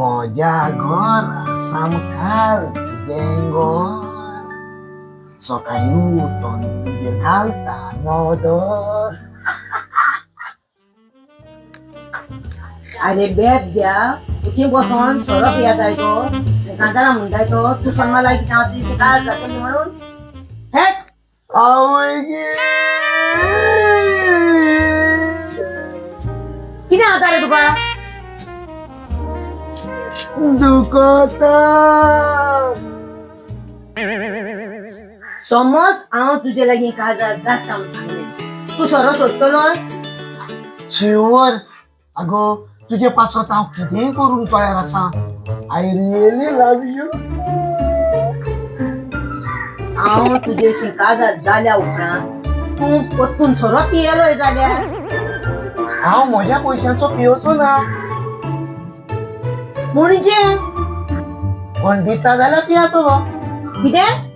म्हज्या घरा सामकार तुजें घर, सकाळीं उठोन तुजेर घालता नदर. अरे बेब द्या तुजी बसोन सोरो पियाताय तो कांतारा म्हणटाय तो, तूं सन्मा लायकी हांव तुजी काल जातली म्हणून. हेट आवय गे, कितें जाता रे तुका? दुखता. समज हांव तुजे लागीं काजार जाता म्हूण सांगलें, तूं सोरो सोडटलो? शिवर, अगो तुजे पासत हांव कितेंय करूंक तयार आसा. I really love you. हांव तुजेशी काजार जाल्या उपरांत तूं परतून सोरो पियेलोय जाल्यार? हांव म्हज्या पयशांचो पियोचो ना. म्हणजे? कोण दिता जाल्यार पियातलो. कितें?